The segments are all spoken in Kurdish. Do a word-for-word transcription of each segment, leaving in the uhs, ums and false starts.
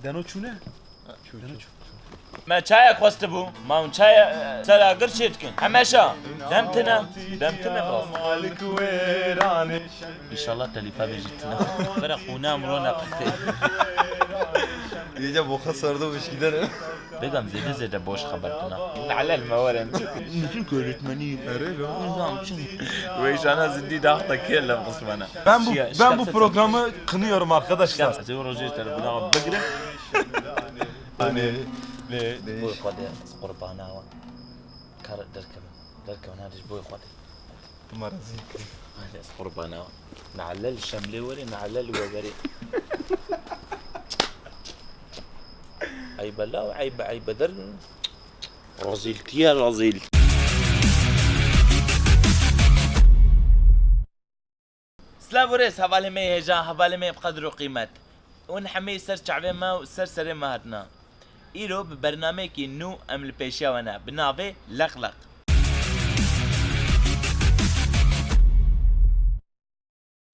Deno çûne? Deno çû. Me çayek xwestibû, ma hûn çaya, e, ser agir çê dikin. Hemeşa, dem tine, dem tine bi rast. Înşallah telîfa bêjî tine. Bere qûna em rone qitê. Iyice boka sardı bu eskiden. Begam zêde zêde boş xeber tine. Nalel me weren. Müzik öğretmeni. Nizam çin. Weyşana zindî dahta kê lem qismana. Ben bu, Şiya, ben bu şikayet programı kınıyorum arkadaşlar. Şikayet. Zê rojê telefona bigire. Hani, ne? Boy xwedê, ez qurbana wan. Kar derkevin. Derkevin hadi boy xwedê. Tu me rezîl kir. Hadi ez qurbana wan. Nalel şemlê were, nalel we were. Eybe la, eybe, eybe der. Razîltiye razîl. Silav û rêz hevalê me yê hêja, hevalê me yê bi qedr û qîmet. Hûn hemî ser çavê me û ser serê me hatina. Îro bi bernameyekî nû em li pêşiya we ne, bi navê Leqleq.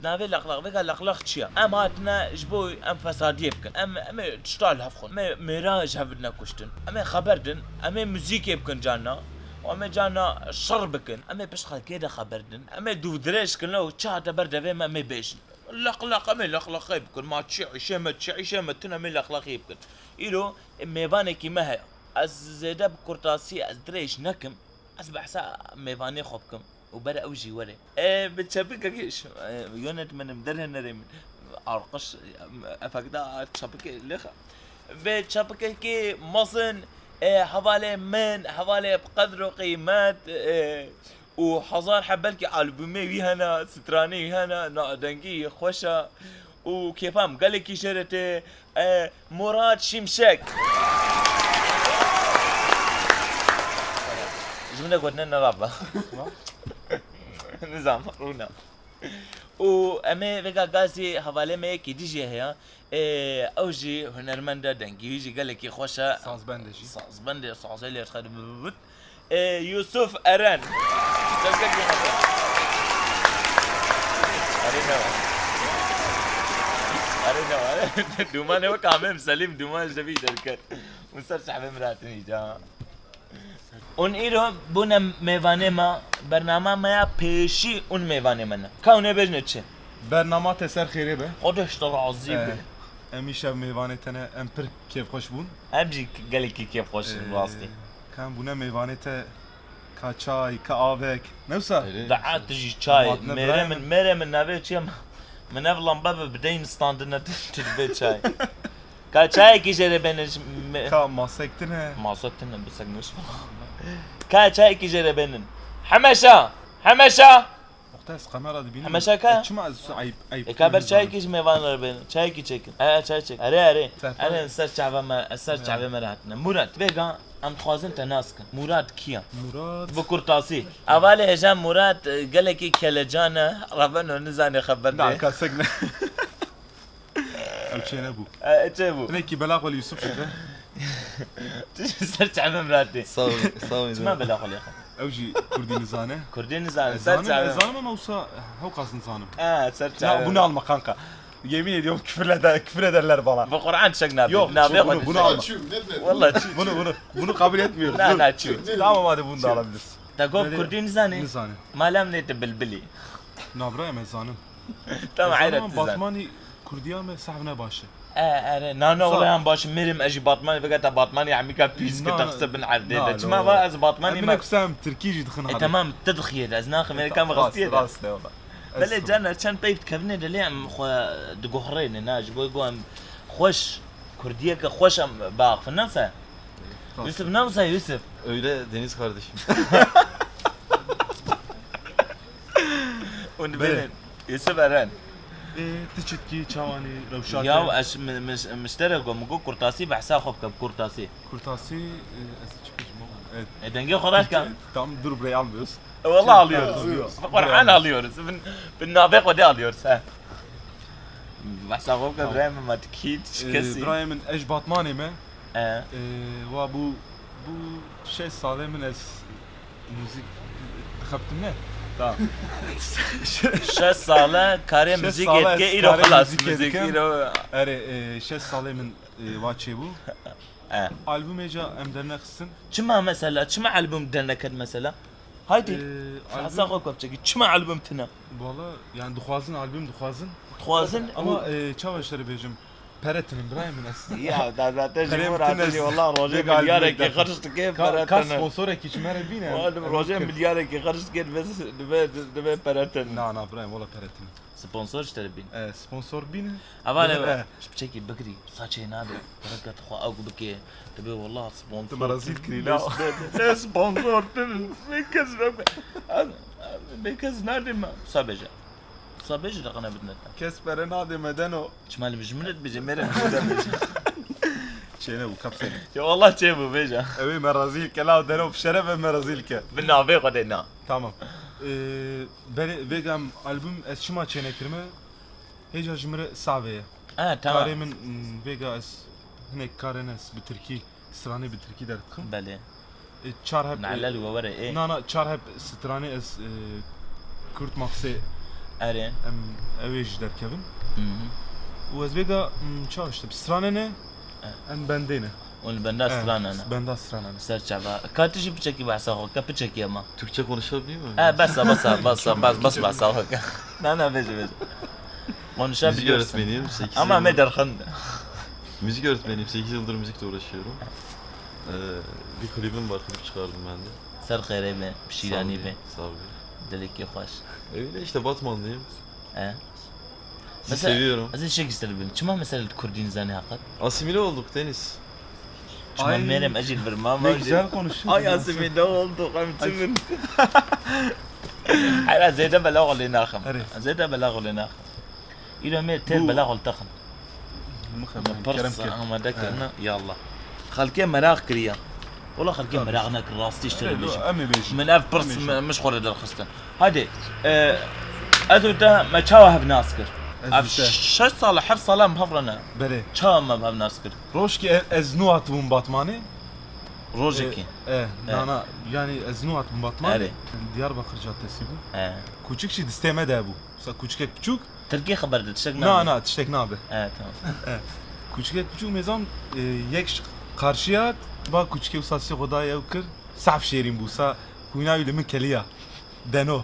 Navê Leqleq, vêga Leqleq çi ya? Em hatine ji bo em fesadiyê bikin. Em, em ê tişta li hev xwin. Em ê mêra ji hev bidine kuştin. Em ê xeber din. Em ê muzîkê bikin carna. Û em ê carna şer bikin. Em ê pişt xelkê de xeber din. Em ê dûvdirêj kin û çi hate ber devê me em ê bêjin. Leqleq, em ê leqleqê bikin. Ma çi îşê me, çi îşê me tune, em ê leqleqê bikin. Îro, e, mêvanekî me heye. Ez zêde bi kurtasî, ez dirêj nekim. Ez behsa mêvanê xwe bikim. û ber ew jî were. E, bi çepikekî ş-, e, yönetmenim derhenerê min arqiş, e, efekta çepikê lêxa. Bi çepikekî mezin, e, hevalê min, hevalê bi qedr û qîmet, e, û hezar heb belkî albûmê wî hene, stranê wî hene, na dengî xweş e. û kêfa min gelekî jê re tê, e, Murat Şimşek. Ji min de gotine ne rava. Nizam, rûna. Û em ê vêga gazî hevalê me yekî dî jî heye. E, ew jî hunermend e, dengî wî jî gelekî xweş e. Sazbend e jî. Sazbend e, sazê lê dixebit. Ê, Yusuf Eren. Çavkek Yusuf Eren. Arê ne var. Arê ne var. Dûmanê wek Amem Selîm, dûman ji devî derket. Hûn ser çavê min hatin îca. Hûn îro bûne mêvanê me, bernama me ya pêşî hûn mêvanê me ne. Ka hûn ê bêjine çi? Bernama te ser xêrê be. Xwedeş te razî be. Em îşev mêvanê te ne, em pir kêfxweş bûn. Em jî gelekî kêfxweş in, Ee, rastî. Ka em bûne mêvanê te, ka çay, ka avek. Ne wisa? Daa tu jî çay. Mêrê min, mêrê min navê çi ye? Min ev lambe bi bideyn standine tu, tu dibê çay. Ka çayekî jê re bênin ji me- Ka masek tine. Masek tine, bisek nûş. Ka çayekî jê re bênin. Hemeşa! Hemeşa! Wexta ez kamera dibînim. Hemeşa ka? E, çima ez eyb, eyb E, ka ber çayekî ji mêvan re bên. Çayekî çekin. E, e, çay çek. Erê, erê. Sehpa. Erê, ser çavê me, ser çavê me re hatine. Murat, vêga em dixwazin te nas kin. Murat kî ye? Murat. Bi kurtasî. Hevalê hêja Murat, e, gelekî kelecan e. Raveno nizane xeber de. Na, ka sek ne. Ew çênebû. E, e, çêbû. Hinekî bela xwe li Yusuf dike. Tu ji ser çavê min ratê. Sağ ol, sağ ol. Çima bela xwe lê xwe? Ew jî Kurdî nizane. Kurdî nizane, ser çavê. Ez zanim, ez zanim ama wisa hewqas nizanim. E, ser çavê. Ya, bunu alma kanka. Yemin ediyorum küfür eder, küfür ederler bana. Bu Kur'an çek nabe. Yok, nabe bunu, bunu alma. Vallahi çek. Bunu, bunu, bunu kabul etmiyoruz. Na, na, çek. Tamam, hadi bunu da alabilirsin. Te got Kurdî nizane? Nizane. Malem ne te bilbilî. Na, bira, em ez zanim. Tamam, hayret. Batmanî Kurdiya me sehv ne baş e. E, ere, na, na, wala yan baş, mirim, ez jî Batmanî, vegeta Batmanî, emîka pîs ki taxse bin erdê de. Çima va ez Batmanî me. Kusem Tirkî jî dixin. E, tamam, tu dixiyê de, ez naxim, ê kam rast, rast e wala. Belê caner çend peyv dikevine de lê em xwe diguhrêne, na, ji bo go em xweş, Kurdiyeke xweş em biaxivin, ne wisa? Yusuf, ne wisa Yusuf? Öyle Deniz kardeşim. Onu Belê. Belê. Yusuf Eren. Ê, tu çitkî, çawanî, rewşa te? Ya ez mi-, mi-, miştere got, min got kurtasî behsa xwe bike, kurtasî. Kurtasî, e, ez çi bêjim oğlum? Evet. E, dengê xwe raşka. Tam dur burayı almıyoruz. E, vallahi alıyoruz. Alıyoruz. Kur'an alıyoruz. Bin, bin navê xwe de alıyoruz, he. Behsa xwe bike, tamam. Birayê min, ma tu kî, tu çi kesî? Ee, birayê min, ez ji Batmanê me. Ee. Ee, wa bû, bû şeş salê min ez muzîk dixebtim ne. Tamam. Şeş sale karê muzîkê dike, îro xilas muzîk, îro. Erê, e, şeş salê min, e, va çêbû. E. Albûmê ca em dernexistin. Çima mesela, çima albûm derneket mesela? Haydi, e, hesa xwe kopçekî, çima albûm tune? Valla, yani dixwazin, albûm dixwazin. Dixwazin. Ama, e, çawa ji te re bêjim? Pere tinin, birayê min ez. Ya, da zaten ji bo razî, valla rojê milyarekê xerç dike, pere tinin. Ka sponsorekî ji me re bîne. Oğlum, rojê milyarekê xerç dike, divê, divê pere tinin. Na, na, birayê min, valla pere tinin. Sponsor ji te re bîn. E, sponsor bîne. Hevalê, e, ji piçekî bigirî, saçê nabe, bereket xwe ew bike, dibê wela sponsor. Tu me rezîl kirî, la. Ne sponsor tinin, bê kes, bê kes nadê me, wisa bêje. Wisa bêje, reqene bidine te. Kes pere nadê me, Deno. Çima li min ji min re dibêje, mêre min re bêje. Çênebû, kapsene. Ya Allah çêbû, bêje. Ew ê me rezîl ke, la Deno, bi şeref e me rezîl ke. Bi navê Xwedê na. Tamam. Ee, belê, vêga em albûm ez çima çênekirime? Hêja ji min re savê ye. Ha, tamam. Karê min, m, vêga ez hinek karên ez bi tirkî, stranê bi tirkî derdixim. Belê. E, çar heb, e, Nalel we were, ê. Na, na, çar heb stranê ez, e, kurt maxsê Erê. em ew ê jî derkevin. Hı hı. Û ez vêga, m, çawa işte, bi stranê ne, E. em bendê ne. Û li benda E, strana ne. Benda strana ne. Ser çava. Ka tu jî piçekî behsa xwe ke, piçekî ema. Türkçe konuşabiliyor muyum? E, besa, besa, besa, bes, bes, besa xwe ke. Na, na, bêje, bêje. Konuşabiliyorsun. Müzik öğretmeniyim, sekiz yıldır. Ama me derxin. Müzik öğretmeniyim, sekiz yıldır müzikle uğraşıyorum. Ee, bir klibim var, klip çıkardım ben de. Ser xêrê be, şîranî be. Sağ ol, sağ ol. Dilekî xweş. Öyle işte, Batmanlıyım. E. Sizi seviyorum. Ez ê şek istedim. Çima mesela kurdî nizanî heqet? Asimile olduk Deniz. Çima Ay. Mêrem ez jî li vir mama. Ne güzel konuşuyorsun. Ay, asimile olduk, em çi bin. Hera zêde bela xwe lê naxim. Erê. Zêde bela xwe lê naxim. Îro me têr bela xwe li te xin. Mixabin, kerem ke. Amade kirine, ya Allah. Xelkê meraq kiriye. Wala xelkê meraq nekir, rastî ji te re bêjim. Em ê bêjin. Min ev pirs min ji xwe re derxistin. Hadi, e, ez û te me çawa hev nas kir? Ev şeş sal e, heft sal e em hev re ne. Belê. Çawa me hev nas kir? Rojkî e-, ez nû hatibûm Batmanê. Rojekî. E, e, na, na, yani ez nû hatibûm Batmanê. Erê. Diyarbakir Caddesi bû. E. Kûçik jî distê me de bû. Mesela kûçikek piçûk. Tirkî xeber de tiştek nabe. Na, na, tiştek nabe. Evet, tamam. Evet. Kûçikek piçûk mêzan, e, yek ji qarşiya hat, ba kûçikê wisa sê xwe dayê ew kir. Saf şêrîn bû, sa hûna wî li min keliya. Deno.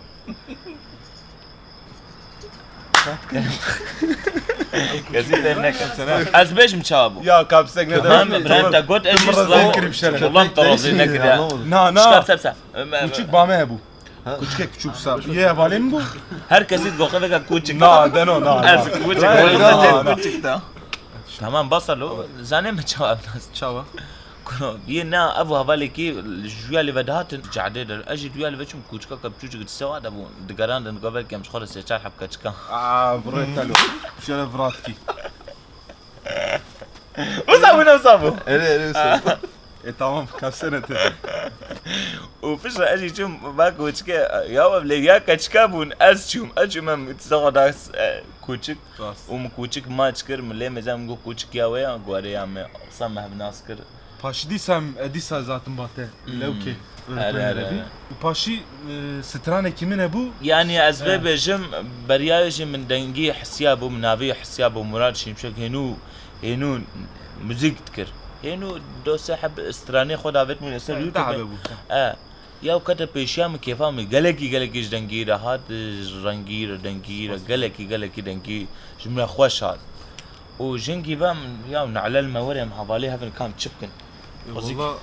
Kesî te neke. Ez bêjim çawa bû. Ya, kapsek ne demek? Tamam, Ibrahim te got, ez jî Ibrahim kirî bi şeref. Ulan te razî nekiriya. Na, na. Şikar, sep, sep. Kûçik ba me hebû. Ha. Kûçikek piçûk sa. Yê hevalê min bû. Her kesî digoxe veke kûçik. Na, Deno, na, na. Ez kûçik, na, na, na. Kûçik da. Tamam, basa lo. Zanê me çawa nas. Çawa? Kuro, yê na, ev hevalekî ji duya li ve dihatin cadê der. Ez jî duya li ve çûm, kûçikeke piçûçik di sewa de bû. Digerandin, digo belkî em ji xwe re sê çar heb keçika. Aa, birê telo. Şeref ratkî. Wisa bû, ne wisa bû? Erê, erê, wisa bû. E, tamam, kasene te. Û piştre ez jî çûm, va kûçikê, ya ev lê ya keçika bûn, ez çûm, ez çûm em sawa da, e, kûçik. Rast. Û min kûçik maç kir, min lê mêze min got kûçik ya we ya, guhare ya me, qisa me hev nas kir. Paşî dîsa em, e, dîsa zaten bate, hmm, lewkê. Erê, öğretmenê erê, revî. Erê. Û paşî, e, stranekî min hebû. Yani ez vê bêjim, beriya wê jî min dengî hisiya bû, min navî hisiya bû, Murat Şimşek hênû, hênû muzîk dikir. Hênû dosê heb stranê xwe davêt min li ser YouTube. Dabe bû. E, ya kete pêşiya min kêfa min gelekî, gelekî ji dengî re hat, ji rengî re, dengî re, gelekî, gelekî dengî ji min re xweş hat. Û jingî ve min ya nalel me were em hevalê hevin kam çi bikin. E, valla,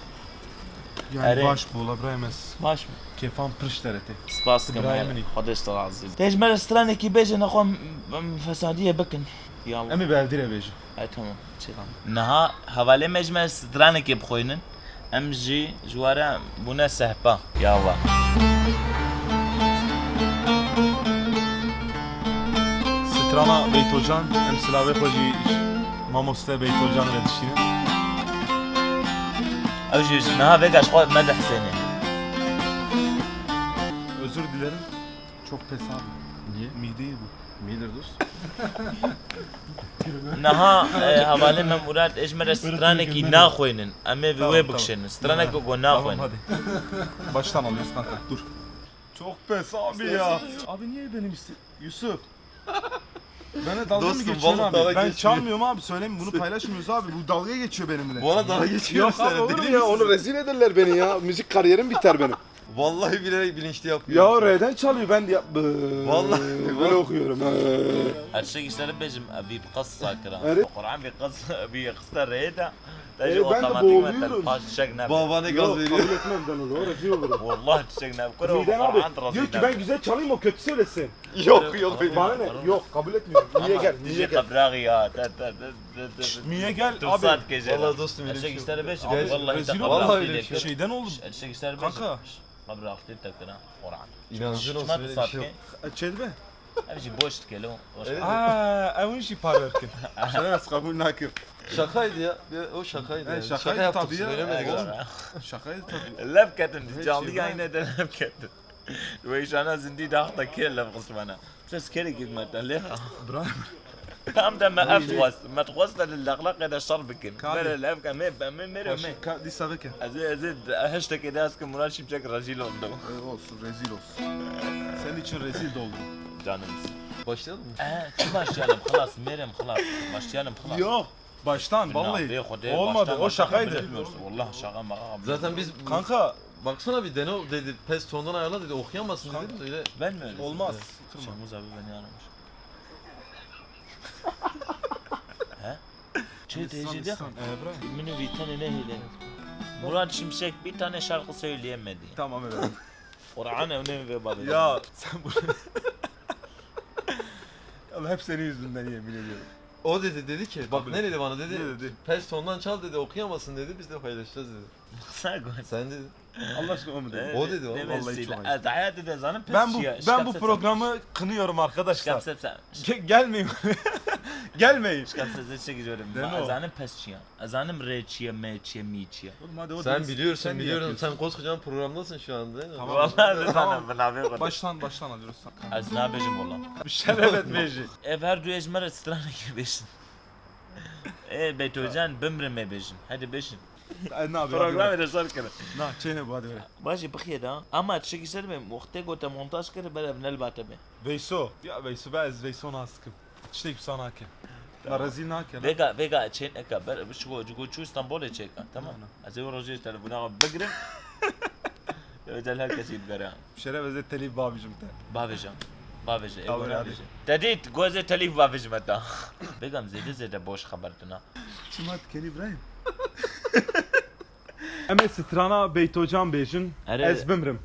yani baş bû, la birayê me. Baş mı? Kêfan pir ji te re tê. Spas dikim. Birayê min î. Xwedê ji te razî. Tê ji me re stranekî bêje nexwe em, em fesadiyê bikin. Ya Allah. Em ê bi hevdî re bêjin. E, tamam. Çêlan. Niha hevalê me ji me stranekê bixwînin. Em jî ji we re bûne sehpa. Ya Allah. Strana Beytocan, em silavê xwe jî mamoste Beytocan re dişînin. Ew jî niha vêga ji xwe me dihesêne. Özür dilerim. Çok pes abi. Niye? Mideye bu. Midir dost? Niha, e, hevalê me Murat, ê ji me re stranekî naxwînin. Em ê bi wê bikişînin. Tamam, tamam. Stranek ku naxwînin. Tamam, hadi. Baştan alıyoruz kanka. Dur. Çok pes abi ya. Abi niye benim iste- Yusuf. Bana dalga mı Dostum, geçiyorsun vallahi abi? dalga Ben geçmiyorum. çalmıyorum abi, söyleyeyim, bunu paylaşmıyoruz abi. Bu dalga geçiyor benimle. Valla dalga geçiyorum. Yok abi, olur mu ya? Onu rezil ederler beni ya. Müzik kariyerim biter benim. Vallahi bilerek, bilinçli yapıyorum. Ya R'den çalıyor, ben ya. Vallahi, Böyle vallahi. okuyorum. Her şey işleri bizim bir kısa kıran. Evet. Kur'an bir kısa, bir kısa r'e de. Ee, ben de boğuluyorum. Baba ne gaz Yok, veriyor. Kabul etmem ben onu. O rezil olurum. Vallahi çiçek ne kuru. Midem abi diyor ki ben güzel çalayım, o kötü söylesin. Yok yok. Bana ne? Yok, kabul etmiyorum. Niye gel? Niye gel? Kabrağı ya. Niye gel abi? Valla dostum, öyle bir şey yok. Abi, rezil oldum. Vallahi öyle bir şey yok. Şeyden oldum. Kanka. Abi rahatsız takına. Oran. İnancın olsun, öyle bir şey yok. Çelme. Abi boş kelo. Evet. Aa, ew jî parverkin. Şeref kabul nakim. Şakaydı ya. Bir, o şakaydı yani. Şaka yaptık, tabii ya. Söylemedik abi. Şakaydı tabii. Laf ketin. Canlı yayına da laf ketin. Ve işana zindi daha da kelle kısmına. Ses kere gitmedi. Leh. Bravo. Tam da me ev xwest. Me xwest de li lexlaqê de şer bikin. Kabî. Mere li ev ke me, me, me, mere me. Ka-, dîsa veke. Ez ê, ez ê hiştekê de ez kim Murat Şimşek rezil oldum. E, olsun, rezil olsun. Senin için rezil de oldum. Canım. Başlayalım mı? Ee, kim başlayalım? Xlas, merim xlas. Başlayalım xlas. Yok. Baştan, vallahi. Olmadı, o şakaydı. Vallahi şaka maka. Zaten biz Kanka. Baksana bir dene dedi, pes tondan ayarla dedi, okuyamazsın dedi. Öyle. Ben mi öyle? Olmaz. Kırma. Şamuz abi beni aramış. He? Çe teyze de. Ee, bırak. Mini bir tane ne hile? Murat Şimşek bir tane şarkı söyleyemedi. Tamam, evet. Orhan evine ve babacığım. Ya sen bu Ya hep senin yüzünden, yemin ediyorum. O dedi, dedi ki, bak ne dedi bana dedi. Ne dedi? Pes tondan çal dedi, okuyamazsın dedi, biz de paylaşacağız dedi. Sen koy. Sen dedin. Allah aşkına o mu dedi? O dedi, o. Vallahi çok ayıp. Hayatı da zanim pes. Ben bu, ben bu programı kınıyorum arkadaşlar. Ge- gelmeyin. Gelmeyin. Şikam size çekeceğim. Zanim pes çiyan. Ez zanim rê çi ye, me çi ye, mî çi ye. Oğlum hadi o Sen deniz, biliyorsun, sen niye biliyorum. Yapıyorsun? Sen koskocaman programdasın şu anda, değil mi? Tamam. Vallahi tamam. Tamam. Baştan, baştan alıyoruz. Ez nabêjim valla. Bi şeref et bêjî. Ev her du ejmere stranekê bêjin. Ê Beytocan bimrim ê bêjin. Hadi bêjin. Programê de şer kirin. Na, çê ne bu, hadi ver. Başê bixiye da. Ama tiştekî ser be, wextê gote montaj kir, ber ev nelbate be. Veyso. Ya Veyso, ben ez Veyso nas dikim. Tiştek wisa nake. Me rezîl nake lan. Vêga, vêga çê neke, ber, ji go, ji go çû Stenbolê çêke, tamam. Ez ê rojê ji telefona xwe bigirim. Ew ê her kesî bigere. Şeref, ez ê telîf bavêjim te. Bavêje. Bavêje, ê bavêje. Te dît, go ez ê telîf bavêjime te. Vêga em zêde zêde boş xeber dina. Çima dikenî Îbrahîm? Em ê strana Beytocan bêjin. Erê, ez bimrim.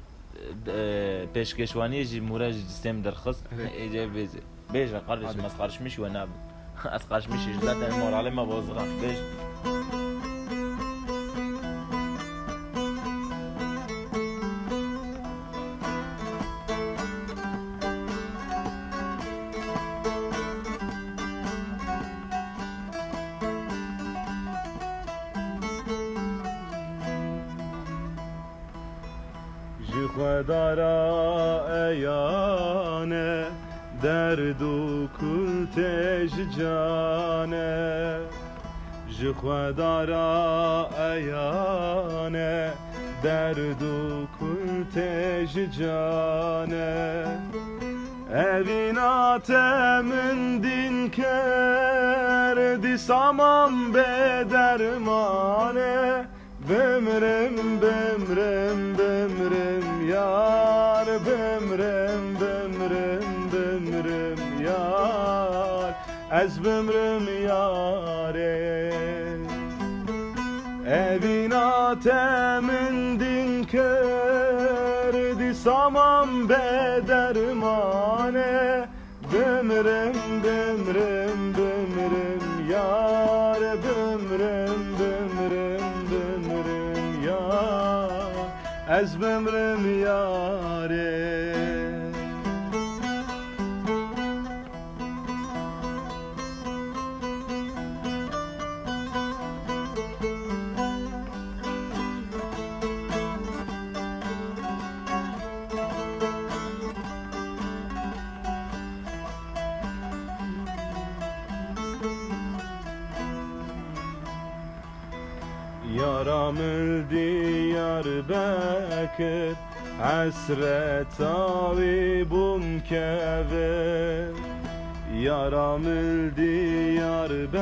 E, pêşkêşwaniyê jî Mûra ji cistêm derxist. Evet. Ê, ê, bêje. Bêje, kardeşim, hadi. Ez karışmış we nabim. Ez karışmış, ji zaten moralê me bozuk. Bêje. Ji xwe dara eyane, derd û kul tê ji cane. Ji xwe dara eyane, derd û kul tê ji cane. Evîna te min dîn kir, dîsa mam bê dermane. Bimrim, bimrim, bimrim yar, bimrim, bimrim, bimrim yar. Ez bimrim yarê. Evîna te min dîn kir, dîsa mam bê dermane. Bimrim, bimrim, bimrim yar, bimrim, bimrim, bimrim yar. Ez bimrim yarê. Yara min Diyarbekir, Hesreta wî bûm kevir, yara min Diyarbekir.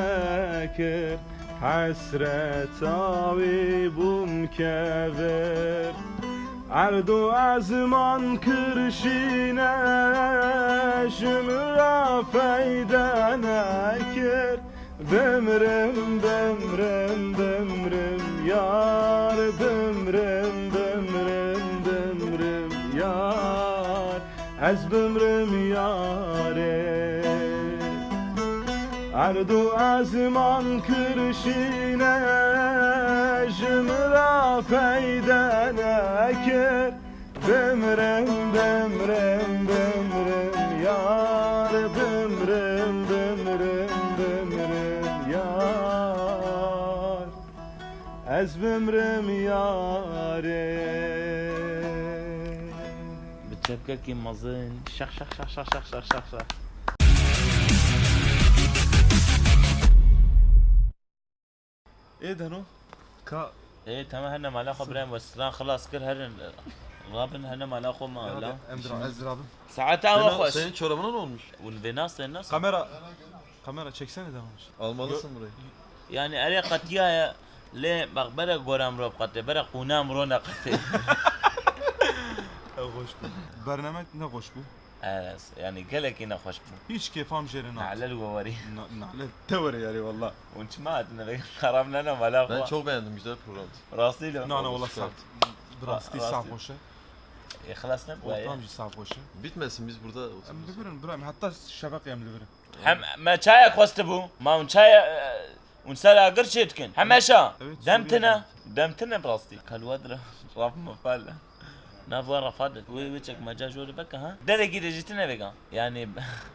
Hesreta wî bûm kevir. Erd û ezman kirşîne ji min re feyde nekir. Bimrim, bimrim, bimrim yar, bimrim, bimrim, bimrim yar. Ez bimrim yarê. Erd û ezman kirşîne ji min re feyde nekir. Bimrim, bimrim, bimrim yar, bimrim, bimrim, bimrim yar. Ez bimrim yarê. Bi çepkekî mezin şax, şax, şax. Ê Deno, ka Ê, tamam, herne mala xwe birayê me, stran xilas kir, herin, rabin, herne mala xwe ma Ya la. de, em dira, ez dirabim. Saeta Deno, ew xweş. Senin çorabına ne olmuş? Û vê nas, vê nas. Kamera, kamera çeksene Deno. Almalısın burayı. Yani erê qetiyaye, lê bak bere gorem ro qetê, bere qûnem ro ne qetê. Ew xweş bû. Bernamek ne xweş bû. Evet, yani gelekî nexweş bû. Hiç kêfam jê re nat. Nalel we werî. Na-, nalel te were yarê wallah. Hûn çima hatine vê karam nene mala xwe? Ben çok beğendim, güzel programdı. Rastî lo. Na, na, Vallahi wallah süper. Sağ. Bi rastî Ra-, sağ rastî. Hoşe. E, xilas nebû ye. Ortam jî sağ hoşe. Bitmesin, biz burada otururuz. Em bibirin, bira, em heta şefeq em li birin. Hem me çayek xwestibû. Ma hûn çaya, e, hûn ser agir çê dikin. Hemeşa. Evet, Dem Suriye tine. Dem. Dem tine bi rastî. Kalwa dira. Rafim me pale. Nav we refa de. Wê, wê çekmeca jor veke, ha? Derekî de jî tine vêga. Yani,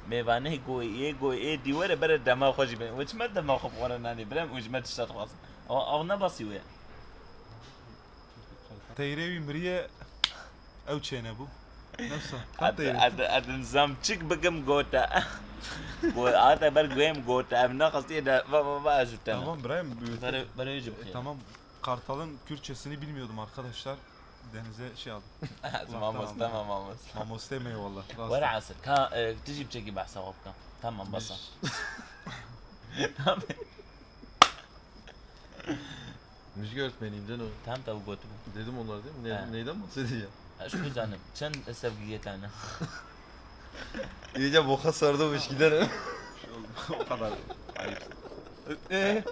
mêvanê goyê, goyê dîwere bere dema xwe jî be. Wê çima dema xwe bi xwe re nanê? Birem û ji me tişta dixwazin. Ew, ew ne basî wê. Teyrê wî miriye, ew çênebû. Nefsa. Kan Ad-, teyrê. Ad-, ad nizam çik bikim gote. Go-, hate ber guhêm gote. Ev nexestiye de, va, va, va, ez û te ne. Tamam, Brahim. Bere, bere jî bixêr. Tamam. Kartal'ın Kürtçesini bilmiyordum arkadaşlar. Denize şey aldım. Kulaktan Mamoste aldım. Me, mamoste. Mamoste me eyvallah. Were Asir, ka, e, tu jî biçekî behsa xwe bike. Tamam, basa. Tamam. Müzik öğretmeniyim, Deno. Tamam, tabii, götürün. Dedim onlar değil mi? Ne, He. Neyden bahsediyor? Ha, şu zanim. Çend sevgiliye tane? İyice boka sardı bu iş, gidelim. O kadar. Ayıp. Ee?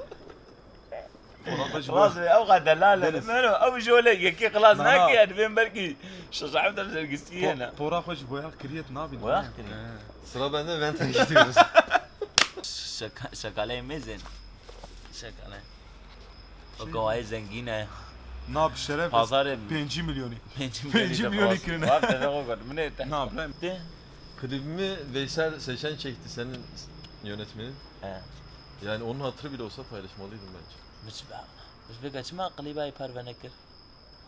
Xilas be, ew qas delal e. Deniz. Mero, ew jole yekê xilas Na, na. Nake, divên belkî şeş heft sergistî Po-, ye ne. Pora xwe ji boyax kiriye, tu nabînî. Boyax kiriye. He. Sıra bende, ben tek gidiyoruz. Şaka-, şakaleyê mêzên. Şakale. O Şey- kawayê zengîn e. Na, bi şeref Pazarê pêncî milyonî. Pêncî milyonî Pêncî de milyonî pazar. Kirine. Var, dede xwe got, min ê te. Na, Ibrahim. De. Klibimi Veysel Seçen çekti, senin yönetmenin. He. Yani onun hatırı bile olsa paylaşmalıydım bence. Biç-, biç vêga çima klîba yê parve nekir?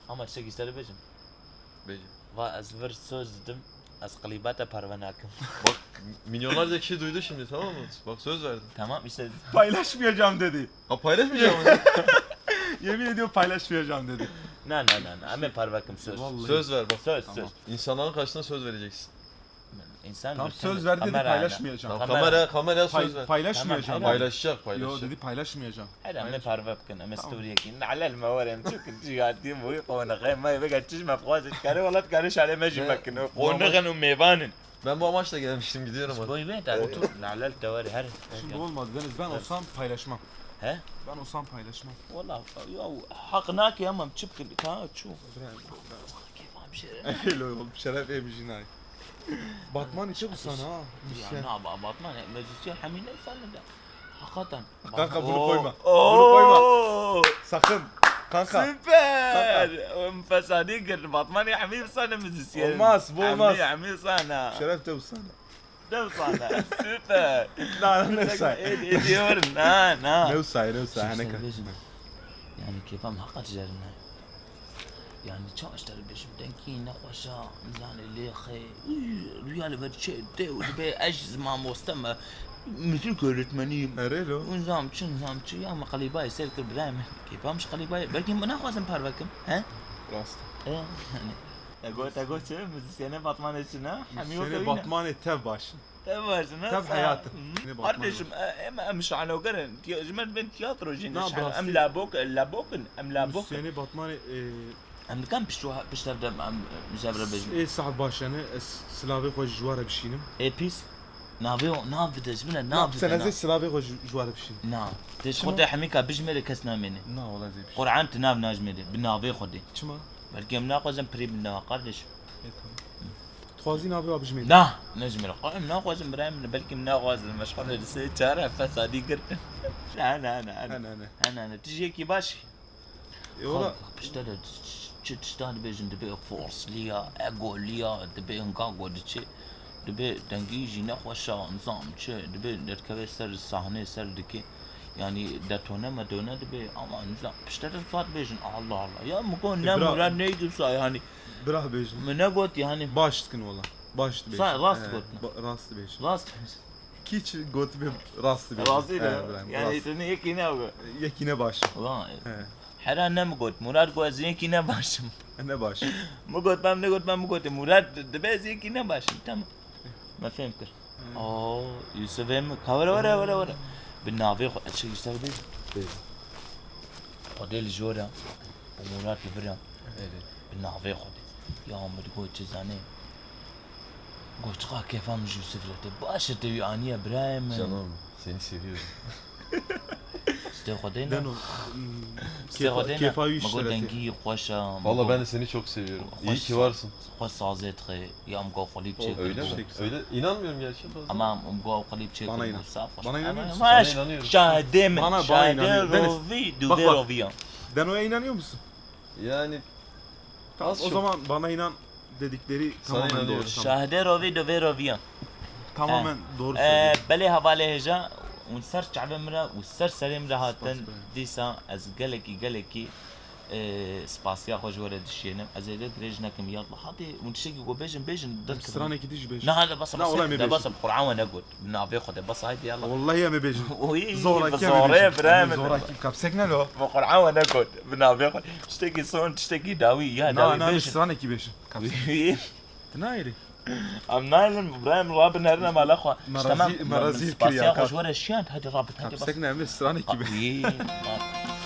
Ama tiştekî ji te re bêjim. Bêje. Va ez vir söz didim, ez klîba te parve nakim. Bak, milyonlarca kişi duydu şimdi, tamam mı? Bak, söz verdim. Tamam, işte. Paylaşmayacağım dedi. Ha, paylaşmayacağım mı? Yemin ediyorum paylaşmayacağım dedi. Na, na, na, na. Em ê parve kim söz. Vallahi. Söz ver bak. Söz, Tamam. söz. İnsanların karşısında söz vereceksin. İnsan Tam dur, söz sen ver dedi, kamera paylaşmayacağım. Tamam, Kamera. kamera, kameraya Pay-, söz ver. paylaşmayacağım. Tamam, Paylaşacak, Yo, paylaşacak. dedi paylaşmayacağım. Her em Paylaş- parve bikin, em Tamam. story yekin. Alel me were em çikin tijatiye bu konu xema vega çiş me xwazit kare welat kare şale me jî Ne? mekin. Tamam. Qonixin û mêvanin. Ben bu amaçla gelmiştim, gidiyorum artık. Boy ver, Otur. Nalel te were her. Şimdi olmadı Deniz, ben Evet. olsam paylaşmam. He? Ben olsam paylaşmam. Wala ya haq nake ama çi bikin? Ka çu. Kêfam şere. Öyle oğlum, şeref emjinay. Batman içe bu sana ha. Ya Müzisyen. Na ba Batman e, müzisyen hemî ne sanı da. Hakikaten. Kanka, bunu Oo, koyma. oo. Bunu koyma. Sakın. Kanka. Süper. Kanka. Em fesadî kir. Batmanê hemî sanı müzisyen. Olmaz, bu olmaz. Hemî, hemî sanı. Şeref de bu sana. Dev sana. Süper. Na, na, ne say. Ê, ê, diyor. Na, na. Ne say, ne say, Çiş ne sen kadar. Bêjin. Yani kêfam haqa tijarine. Yani çaş te re bêjim, dengî nexweşa, zanê lêxê, uy, rûya li vir çê tê û dibê ez ji mamoste me, müzik öğretmeniyim. Erê lo. Û nizam çi, nizam çi, ya me qelîbayê sêr kir birayê min. Kêfam ji qelîbayê, belkî min naxwazim parve kim, he? Rast. E, yani. Te got, te got çi? Muzîsyenê Batmanê çi ne? Hemî wek Müzisyeni wî ne? Batmanê tev baş in. Tev baş in, ha? Tev sağ ol. Hayat in. Hı. Seni Batmanê. Kardeşim, e, em, em şanoger in. Tiya-, ji me bên tiyatro jî ne, şano. Em labok, labok in. Em labok in. Müzisyeni Batmanê, e, Em dikan pişt wa-, pişt hev de em, em ji hev re bêjin. Ê sahb baş yani, ez silavê xwe ji wa re bişînim. Ê pîs. Navê o, nav bide ji min re, nav bide, nav. Sen ez ê silavê xwe ji, ji wa re bişînim. Na. Te ji Çima? Xwedê hemîka bijmêre kes namêne. Na, wala ez ê bişînim. Quran tu nav najmêre, bi navê Xwedê. Çima? Belkî em naxwazin pirî bin newa, kardeşim. Ê, tamam. Dixwazî navê wa bijmêre. Na, nejmêre. Xwe em naxwazin birayê min, belkî em naxwazin. Meşxulê li sê çar e, fesadî girtin. Na, na, na, na. Hene, hene. Hene, hene. Tu jiyekî baş. E, wala. Xwe piştre çi tiştan dibêjin, dibê forsliya, egoliya, dibê hinga go diçe. Dibê dengî jî nexweş e, nizam çi, dibê derkeve ser sahnê, ser dike. Yani detone medone dibê, ama nizam, piştre saat bêjin, Allah Allah. Ya min got, e, ne bira, Murat, neydi sa yani. Bira bêjin. Min ne got yani. Baş dikin wala. Baş dibêjin. Sa-, rast got. He, ba-, rast dibêjin. Rast dibêjin. Kî çi got bê rast dibêjin. Rast dibêjin. He, bira, yani rast. Tu ne yekî ne got. Yekî ne baş. Ulan, he. Hera ne mi got? Murat got, ez yekî ne başim. E, ne baş. Mi got, ben ne got, ben mi got. Murat dibe ez yekî ne başim. Tamam. Me fêm kir. Hmm. Oo, Yusuf em, ka were, were, were, were. Bi navê xwe, ez çi îşte bêjim? Bêjim. Xwedê li jor e. Û Murat li vir e. Evet. Bi navê Xwedê. Ya min got çi zanê. Got, çiqa kêfa min ji Yusuf re tê. Baş e, te wî aniye birayê min. Canım, seni seviyorum. Stê Xwedê ne? Deno, hmm, Stê kêfa, Xwedê ne? Kêfa wî. Ma got dengî xweş e. Valla ben de seni çok seviyorum. İyi ki varsın. Xweş sazê dixe. Ya min got xwelî çêkir. Öyle mi? Öyle, inanmıyorum gerçi fazla. Ama min got xwelî çêkir. Bana inan. Saf xweş. Bana inanıyor musun? Sana inanıyorum. Şahidê min. Bana, bana inanıyorum. Deniz, şahidê rovî, duvê rovî ya. Bak, bak. Deno'ya inanıyor musun? Yani, tamam, az çok. O zaman bana inan dedikleri tamamen doğru. Sana inanıyorum. Tamam. Şahidê rovî, duvê rovî ya. Tamamen doğru söylüyor. Belê hevalê hêja, hûn ser çavê min re û ser serê min re hatin. Spas, bira. Dîsa ez gelekî, gelekî, e, spasiya xwe ji we re dişînim. Ez ê dirêj nekim, ya Allah. Hadi, hûn tiştekî ku bêjin, bêjin, derkevin. Stranekî dî jî bêjin. Na, de basa, basa, de basa, bi Qur'an we negot. Bi navê Xwedê, bas, haydi, yallah. Wallahî em ê bêjin. Oy, zoraki em ê bêjin. Zorê, birayê min. Zoraki, kapsek ne lo? Bi Qur'an we negot. Bi navê Xwedê. Tiştekî son, tiştekî dawî, ya, dawî bêjin. Na, na, stranekî bêjin. Kapsek. Tu nayêrî. Em nayêrin, birayê min, rabin, herin mala xwe. Tamam, merazî kiriya, spasiya xwe ji we re şiyand, hadi rabin, hadi bas. Kapsek ne, em ê stranekî bêjin. Oy,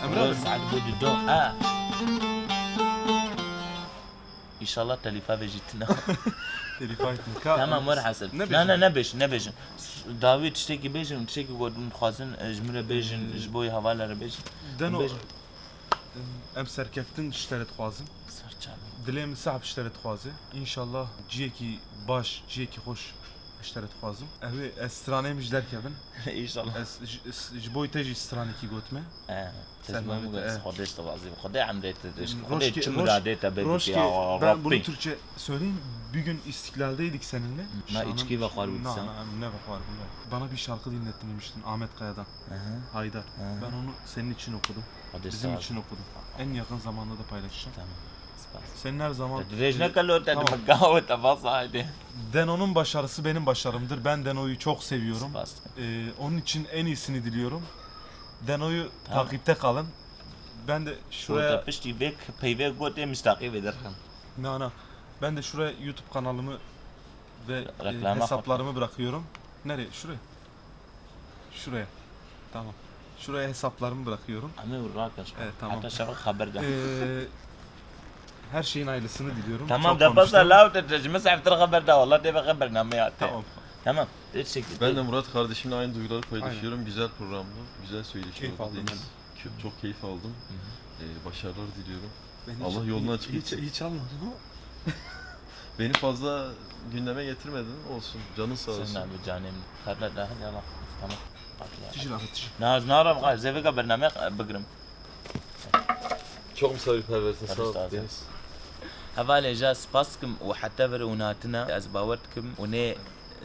em rabin. Saet bû dido. Ha. İnşallah telîfa vejî tune. Telîfa tune. Tamam, werhasil. Ne bêjin? Ne, ne, ne bêjin, ne bêjin. S-, dawî tiştekî bêjin, tiştekî ku hûn dixwazin, e, ji min re bêjin, hmm, ji bo hevala re bêjin. Deno, bêjin. Em serkeftin ji te re dixwazin. Ser çavê. Dilê min sahb ji te re dixwaze. Înşallah ciyekî baş, ciyekî xweş ji te re dixwazim. Ew ê ez stranê min ji derkevin. Înşallah. Ez ji, ji, ji bo te jî stranekî gotime. E, te ji bo min got, e. Xwedê ji te razî be. Xwedê emrê te dirêj ke. Xwedê çi miradê te bê dike, ya Rabbî. Ben bunu Türkçe söyleyeyim. Bir gün İstiklal'deydik seninle. Na, içki ve xwar bû dîsa. Na, na, em ne ve xwar bû. Bana bir şarkı dinlettirmiştin Ahmet Kaya'dan. Aha. Haydar. Aha. Ben onu senin için okudum. Bizim için okudum. En yakın zamanda da paylaşacağım. Tamam. Spas. Senin her zaman, dirêj neke lo te, tamam. Dema gawe te bas haydi. Deno'nun başarısı benim başarımdır. Ben Deno'yu çok seviyorum. Spas. Ee, onun için en iyisini diliyorum. Deno'yu, tamam, takipte kalın. Ben de şuraya... Şurada piştî vê peyvê gotê min ji taqî vê derxin. Na, na. Ben de şuraya YouTube kanalımı ve, e, hesaplarımı bırakıyorum. Nereye? Şuraya. Şuraya. Tamam. Şuraya hesaplarımı bırakıyorum. Em ê rake. Evet, tamam. Heta şev xeber de. Ee, her şeyin hayırlısını diliyorum. Tamam, de basa law te, te ji min zehftir xeber de, wallah, tê ve xeber namê ya te. Tamam. Tamam. Teşekkür ederim. Ben de Murat kardeşimle aynı duyguları paylaşıyorum. Aynen. Güzel programdı, güzel söyleşi oldu. Keyif aldım ben de. Deniz. Kö-, çok keyif aldım. Hı hı. Ee, başarılar diliyorum. Allah yolunu açık etsin. Beni hiç, hiç, hiç almadın ama. Beni fazla gündeme getirmedin. Olsun. Canın sağ olsun. Sen abi canım. Tablet daha yalan. Tamam. Tijî lafê tijî. Na, ez naram, ez ê vêga bername bigirim. Çok misafirperversin. Sağ ol, Deniz. Hevalê ja spas dikim û heta vir û hatine. Ez bawer dikim û nê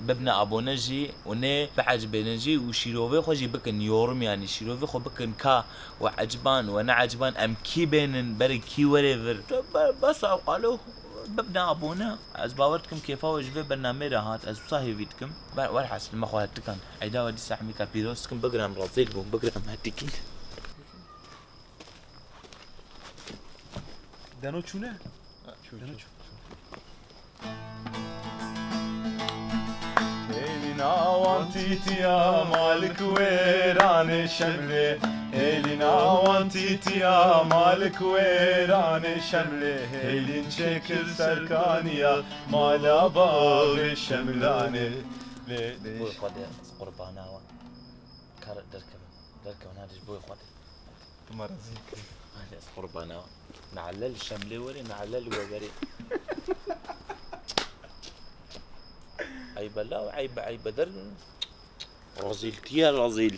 bibne abone jî û nê biecibêne jî û şîrovê xwe jî bikin yorum, yanî şîrovê xwe bikin ka we eciban, we neeciban, em kî bênin, berê kî werê vir. Be-, bes ew qalo, bibne abone. Ez bawer dikim kêfa we ji vê bernameyê re hat, ez wisa hêvî dikim. Be-, werhasil me xwe hetikan. Eyda we dîsa hemîka pîroz dikim, bigirin, rezîl bûm, bigirin, hetikî. Deno çûne? Ha, çû, Deno çû. Çû. Nawan tîtiya malik wêranê Şemlê, hêlî nawan tîtiya malik wêranê Şemlê, hêlîn çêkir serkaniya mala bavê Şemlanê. Lê Boy Xwedê, ez qurbana wan. Kar derkevin. Derkevin hadi ji boy Xwedê. tu me rezîl kir. Hadi ez qurbana wan. Nalel Şemlê were, nalel we were. Eybe la, eybe, eybe der. Razîltiye razîl.